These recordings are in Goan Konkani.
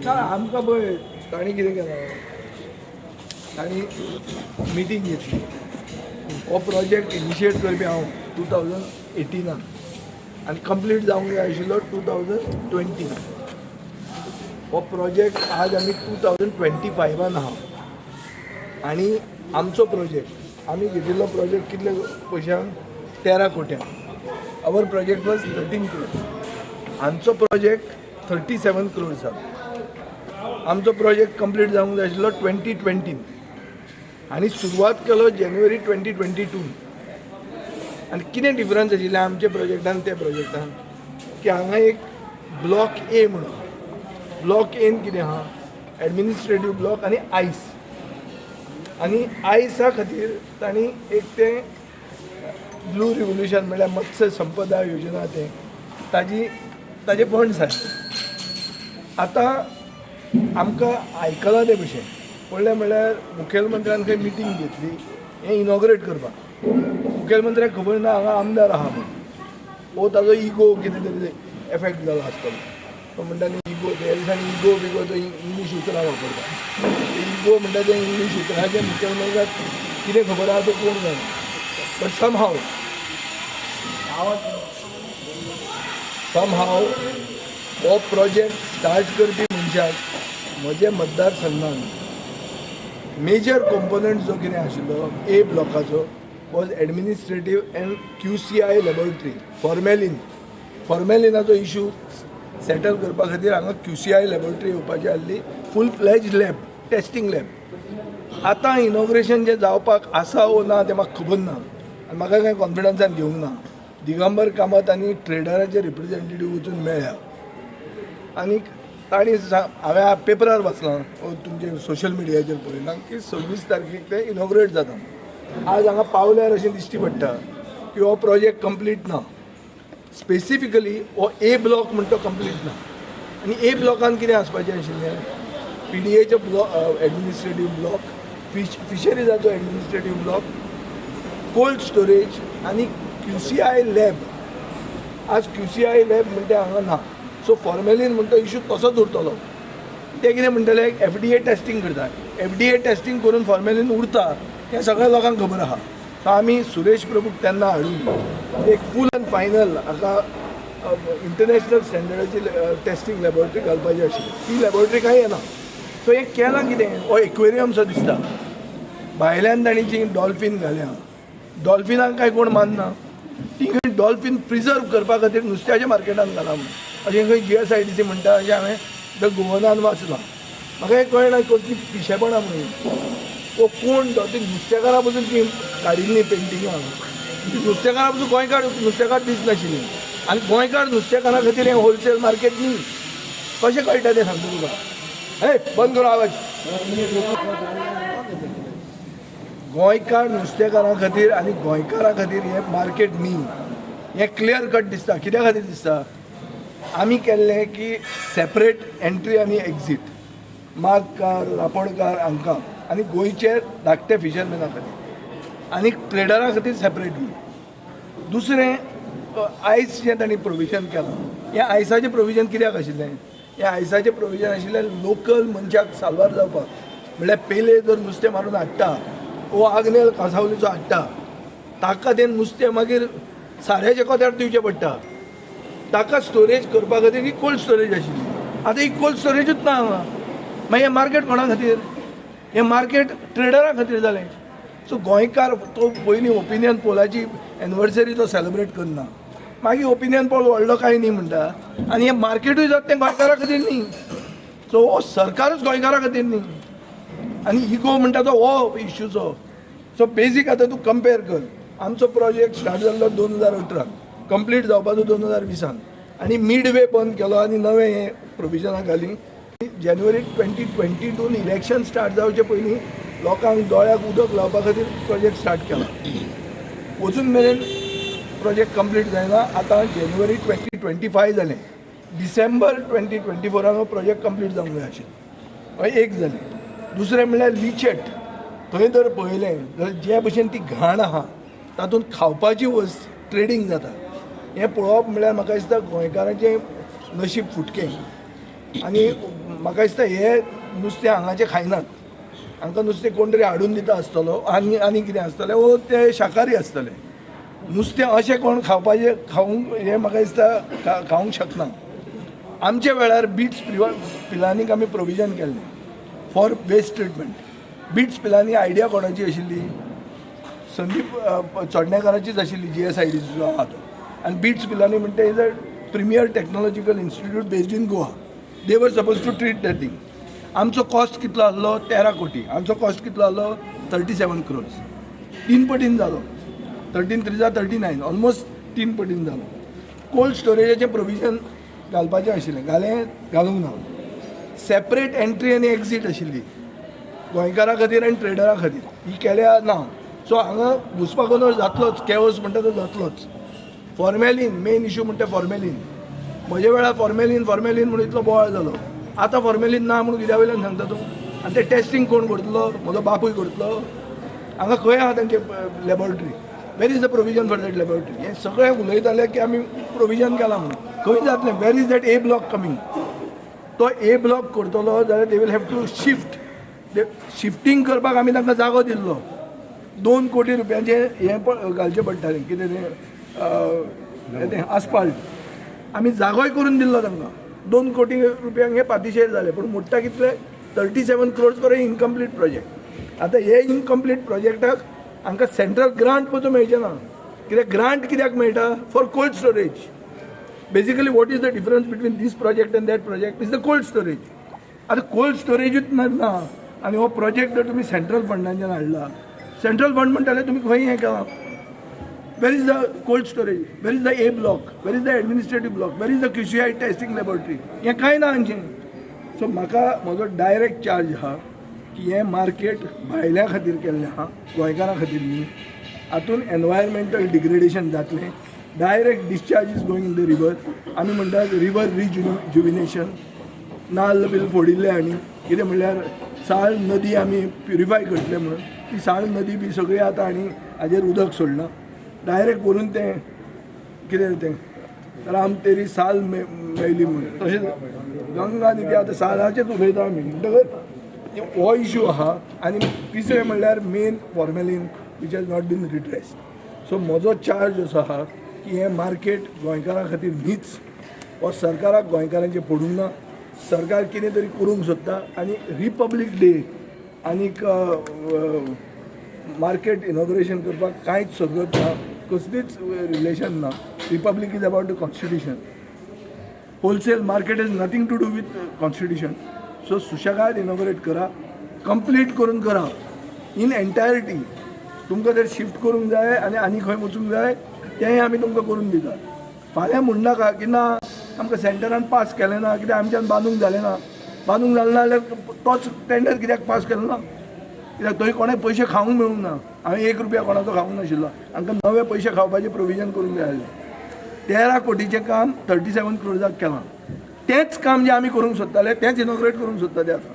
ना, आमकां पळय तांणी कितें केलां, तांणी मिटींग घेतली. हो प्रोजेक्ट इनिशिएट करपी हांव 2018नान आनी कंप्लीट जावंक जाय आशिल्लो 2020. हो प्रोजेक्ट आज आमी 2025आन आहा आनी आमचो प्रोजेक्ट, आमी घेतिल्लो प्रोजेक्ट कितले पयशांक? 13 कोट्यांक. Our project was 13 crores. आमचो प्रोजेक्ट 37 क्रोर्स जालो. आमचो प्रोजेक्ट कंप्लीट जावंक जाय आशिल्लो 2020 आनी सुरवात केलो जानेवारी 2022. आनी कितें डिफरन्स आशिल्लें आमच्या प्रोजेक्टान त्या प्रोजेक्टान, की हांगा एक ब्लॉक ए म्हणून, ब्लॉक एन कितें आहा, एडमिनिस्ट्रेटीव ब्लॉक आनी आयस. आनी आयसा खातीर तांणी एक तें ब्लू रिव्होल्युशन, म्हणल्यार मत्स्य संपदा योजना, तें ताजी ताजे फंड्स आसले. आतां आमकां आयकलां ते भशेन पळयलें म्हणल्यार मुखेलमंत्र्यान खंय मिटींग घेतली हें इनॉग्रेट करपाक. मुखेलमंत्र्याक खबर ना हांगा आमदार आहा म्हूण. हो ताजो इगो कितें तरी एफेक्ट जाला आसतलो. तो म्हणटा न्ही इगो, त्या दिसांनी इगो बिगो तो इंग्लीश उतरां वापरता. इगो म्हणटा तें इंग्लीश उतराचें मुखेलमंत्र्याक कितें खबर आहा तें कोण जाणा. बट समहाव हो प्रोजेक्ट स्टार्ट करपी मनशाक म्हजे मतदारसंघान मेजर कॉम्पोनंट जो कितें आशिल्लो ए ब्लॉकाचो was administrative and QCI laboratory. Formalin, फॉर्मेलिनाचो issue settle करपा खातीर हांगा क्यूसीआय लॅबोरेटरी येवपाची आसली, full fledged lab, testing lab. आतां इनॉग्रेशन जें जावपाक आसा वो ना तें म्हाका खबर ना आनी म्हाका कांय कॉन्फिडन्सान घेवंक ना. दिगंबर कामत आनी ट्रेडराचे रिप्रेझेंटेटीव वचून मेळ्ळ्या आनी तांणी, हांवें पेपरार वाचलां वो तुमचे सोशल मिडियाचेर पळयलां की 26 तारखेक ते इनॉग्रेट जाता. आज हांगा पावल्यार अशें दिश्टी पडटा की हो प्रोजेक्ट कंप्लीट ना. स्पेसिफिकली हो ए ब्लॉक म्हणटा तो कंप्लीट ना. आनी ए ब्लॉकान कितें आसपाचें आशिल्लें? पीडीएचो ब्लॉक, एडमिनिस्ट्रेटीव ब्लॉक, फिशरीजाचो एडमिनिस्ट्रेटीव ब्लॉक, कोल्ड स्टोरेज आनी क्यूसीआय लॅब. आज क्यूसीआय लॅब म्हणटा हांगा ना. सो फॉर्मेलीन म्हणटा इशू तसोच उरतलो. ते कितें म्हणटले, एफडीए टेस्टींग करता. एफडीए टेस्टींग करून फॉर्मेलीन उरता हें सगळ्या लोकांक खबर आहा. सो आमी सुरेश प्रभूक तेन्ना हाडून एक फूल अँड फायनल हाका इंटरनॅशनल स्टँडर्डाची टेस्टींग लॅबोरेटरी घालपाची आशिल्ली. ती लॅबोरेटरी कांय येना. सो हें केलां कितें, हो एक्वेरियम सो दिसता. भायल्यान तांणी जी डॉल्फीन घाल्या, डॉल्फिनाक कांय कोण मानना. ती खंय डॉल्फीन प्रिजर्व करपा खातीर नुस्त्याच्या मार्केटान घाला म्हूण अशें खंय जीएसआयडीसी म्हणटा, अशें हांवें the गोवनान वाचलां. म्हाका हें कळना कसली पिशेपणां म्हणून. हो कोण तो? ती नुस्तेकारा पसून ती काडिल्ली पेंटिंगां. ती नुस्तेकारा पसून गोंयकार नुस्तेकार दिसनाशिल्ली आनी गोंयकार नुस्तेकारा खातीर हें होलसेल मार्केट न्ही. कशें कळटा तें सांगता तुका. हे बंद करो आवाज. गोंयकार नुस्तेकारां खातीर आनी गोंयकारां खातीर हें मार्केट न्ही हें क्लियर कट दिसता. कित्या खातीर दिसता? आमी केल्लें की सेपरेट एंट्री आनी एक्झीट मागकार, रापणकार हांकां आनी गोंयचे धाकटे फिशरमॅना खातीर आनी ट्रेडरा खातीर सेपरेट म्हूण. दुसरें, आयस जें तांणी प्रोविजन केलां, हें आयसाचें प्रोविजन कित्याक आशिल्लें? हें आयसाचें प्रोविजन आशिल्लें लोकल मनशाक साल्वार जावपाक. म्हणल्यार पेले जर नुस्तें मारून हाडटा वो आग्नेल कासावलीचो हाडटा, ताका तें नुस्तें मागीर साऱ्याच्या कोत्यार दिवचें पडटा. ताका स्टोरेज करपा खातीर ही कोल्ड स्टोरेज आशिल्ली. आतां ही कोल्ड स्टोरेजूच ना हांगा. मागीर हें मार्केट कोणा खातीर? हें मार्केट ट्रेडरा खातीर जालें. सो गोंयकार तो पयलीं ओपिनियन पोलाची एनिवर्सरी तो सेलिब्रेट करना, मागीर ओपिनियन पोल व्हडलो कांय न्ही म्हणटा आनी हें मार्केटूय जाता तें गोंयकारा खातीर न्ही. सो हो सरकारूच गोंयकारा खातीर न्ही आनी इगो म्हणटा तो हो इश्यूचो. सो बेजीक आतां तूं कंपेर कर. आमचो प्रोजेक्ट स्टार्ट जाल्लो 2018, कंप्लीट जावपाचो 2020आन आनी मिड वे बंद केलो आनी नवें हें प्रोविजनां घालीं जानेवारी 2022. इलेक्शन स्टार्ट जावचे पयलीं लोकांक दोळ्याक उदक लावपा खातीर प्रोजेक्ट स्टार्ट केला. अजून मेरेन प्रोजेक्ट कंप्लीट जायना. आतां जानेवारी 2025 जालें. डिसेंबर 2024आन हो प्रोजेक्ट कंप्लीट जावंक जाय आशिल्लो. हय, एक जालें. दुसरें म्हणल्यार लिचेट. थंय जर पळयलें जाल्यार जे भशेन ती घाण आहा, तातूंत खावपाची वस्त ट्रेडींग जाता. हें पळोवप म्हणल्यार म्हाका दिसता गोंयकारांचें नशीब फुटकें. आनी म्हाका दिसता हे नुस्तें हांगाचें खायनात, हांकां नुस्तें कोण तरी हाडून दिता आसतलो आनी आनी कितें आसतलें वो ते शाकाहारी आसतले. नुस्तें अशें कोण खावपाचें खावंक हें म्हाका दिसता खावंक शकना. आमच्या वेळार बिट्स पिलानीक आमी प्रोविजन केल्लें for waste treatment. BITS Pilani idea कोणाची आशिल्ली? संदीप चोडणेकाराचीच आशिल्ली, जीएसआयडीचो जो आहा तो. आनी बिट्स पिलानी म्हणटा is a premier technological institute based in Goa. They were supposed to treat that thing. आमचो कॉस्ट कितलो आहलो? 13 कोटी. आमचो कॉस्ट कितलो आहलो? 37 क्रोर्स. तीन पटीन जालो. 13 threes are 39, almost तीन पटीन जालो. कोल्ड स्टोरेजाचें प्रोविजन घालपाचें आशिल्लें, घालें? घालूंक ना. सेपरेट एंट्री आनी एक्झीट आशिल्ली गोंयकारां खातीर आनी ट्रेडरा खातीर, ही केल्या? ना. सो हांगा घुसपागोंदळ जातलोच, केओस म्हणटा तो जातलोच. फॉर्मेलीन मेन इशू म्हणटा फॉर्मेलीन. म्हज्या वेळार फॉर्मेलीन फॉर्मेलीन म्हणून इतलो बोवाळ जालो. आतां फॉर्मेलीन ना म्हणून कित्या वयल्यान सांगता तूं? आनी तें टेस्टींग कोण करतलो? म्हजो बापूय करतलो? हांगा खंय आहा तांचे laboratory? Where is the provision for that laboratory? हें सगळें उलयताले की आमी प्रोविजन केलां म्हणून. खंय जातलें? Where is that A block coming? तो ए ब्लॉक करतलो जाल्यार they will have to shift. Shifting करपाक आमी तांकां जागो दिल्लो. 2 कोटी रुपयांचें हें घालचें पडटालें, कितें तें, तें आसपाल्ट. आमी जागोय करून दिल्लो तांकां. 2 कोटी रुपयांक हे पातिशेर जाले, पूण मोडटा कितले? 37 crores for a incomplete project. आतां हे इनकम्प्लीट प्रोजेक्टाक हांकां सेंट्रल ग्रांट पसून मेळचें ना. कित्याक ग्रांट कित्याक मेळटा? For cold storage. Basically, what is the difference between this project and that project is the cold storage. आतां कोल्ड स्टोरेजूच ना ना आनी हो प्रोजेक्ट जर तुमी सेंट्रल फंडांच्यान हाडला, सेंट्रल फंड म्हणटाले तुमी खंय हें केलां? Where is the cold storage? Where is the A block? Where is the administrative block? Where is the QCI testing laboratory? हें कांय ना हांचें. सो म्हाका म्हजो डायरेक्ट चार्ज आहा की हें मार्केट भायल्या खातीर केल्लें आहा, गोंयकारां खातीर न्ही. हातून एनवायरमेंटल डिग्रेडेशन जातलें. Direct discharge is going in the river. आमी म्हणटात रिवर रिजुविनेशन, नाल्ल बील फोडिल्ले आनी कितें म्हणल्यार साळ नदी आमी प्युरिफाय करतले म्हणून. ती साळ नदी बी सगळी आतां आनी हाजेर उदक सोडलां डायरेक्ट व्हरून तें कितें तें राम तेरी साल मेली म्हणून, तशें गंगा आनी ती आतां सालाचेच उलयता आमी. म्हणटकच हो इशू आहा. आनी तिसरें म्हणल्यार main formalin, which has not been redressed. So म्हजो चार्ज असो आहा की हें मार्केट गोंयकारां खातीर न्हीच. हो सरकाराक गोंयकारांचें पडूंक ना. सरकार कितें तरी करूंक सोदता आनी रिपब्लीक डे आनीक मार्केट इनॉग्रेशन करपाक कांयच सगत ना, कसलीच रिलेशन ना. Republic is about the constitution. Wholesale market is nothing to do with constitution. So सुशेगाद इनॉग्रेट करा, कंप्लीट करून करा इन एंटायरिटी. तुमकां जर शिफ्ट करूंक जाय आनी आनी खंय वचूंक जाय, तेंय आमी तुमकां करून दितात. फाल्यां म्हणनाका की ना, आमकां सेंटरान पास केलें ना, कित्याक आमच्यान बांदूंक जालें ना. बांदूंक जालें ना जाल्यार तोच टेंडर कित्याक पास केलो ना? कित्याक थंय कोणें पयशे खावंक मेळूंक ना. हांवें 1 रुपया कोणाचो खावंक नाशिल्लो. हांकां नवे पयशे खावपाचें प्रोविजन करूंक जाय आसलें. 13 कोटीचें काम 37 क्रोर्साक केलां. तेंच काम जें आमी करूंक सोदताले, तेंच इनॉग्रेट करूंक सोदता ते आतां,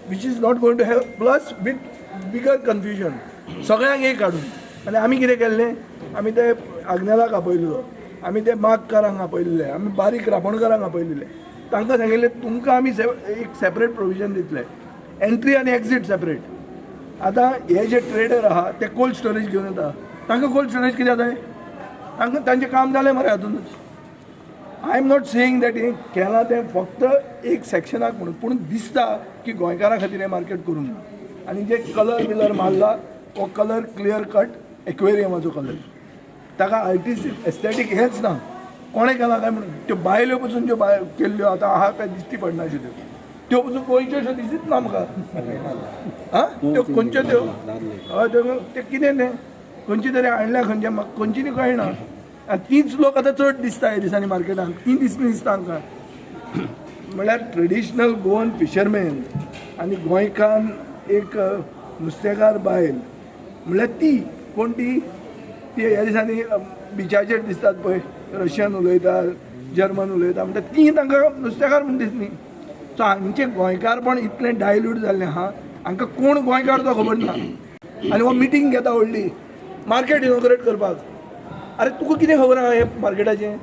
which is not going to have, plus with bigger confusion, सगळ्यांक एक हाडून. आनी आमी कितें केल्लें? आमी ते आग्नेलाक आपयल्लो, आमी ते मागकारांक आपयल्ले, आमी बारीक रांपणकारांक आपयल्ले. तांकां सांगिल्लें, तुमकां आमी एक सेपरेट प्रोविजन दितले, एंट्री आनी एक्झीट सेपरेट. आतां हे जे ट्रेडर आहा ते कोल्ड स्टोरेज घेवन येता. तांकां कोल्ड स्टोरेज कित्याक जाय? तांकां तांचें काम जालें मरे हातूनच. I am not saying that हें केलां तें फक्त एक सेक्शनाक म्हणून, पूण दिसता की गोंयकारां खातीर हें मार्केट करूंक ना. आनी जे कलर बिलर मारला, हो कलर क्लियर कट एक्वेरियमाचो कलर. ताका आर्टिस्टीक एस्थेटीक हेंच ना. कोणें केलां काय म्हणून त्यो बायल्यो पसून ज्यो बाय केल्ल्यो आतां आहा काय दिश्टी पडनाशिल्ल्यो, त्यो पसून गोंयच्यो अश्यो दिसत ना म्हाका. आं, त्यो खंयच्यो त्यो? हय, त्यो ते कितें तें खंयची तरी हाडल्या, खंयच्या म्हाका खंयची ती कळना. आनी तीच लोक आतां चड दिसता ह्या दिसांनी मार्केटान. ती दिसना दिसता आमकां. म्हळ्यार ट्रेडिशनल गोवन फिशरमॅन आनी गोंयकान एक नुस्तेकार बायल म्हणल्यार ती कोण ती ती ह्या दिसांनी बिचाचेर दिसतात पळय, रशियन उलयता, जर्मन उलयता म्हणटा, ती तांकां नुस्तेकार म्हूण दिसनी. सो हांचें गोंयकारपण इतलें डायल्यूट जाल्लें आहा. हांकां कोण गोंयकार तो खबर ना. आनी हो मिटींग घेता व्हडली मार्केट इनॉग्रेट करपाक. अरे, तुका कितें खबर आहा हें मार्केटाचें?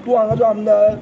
तूं हांगाचो आमदार.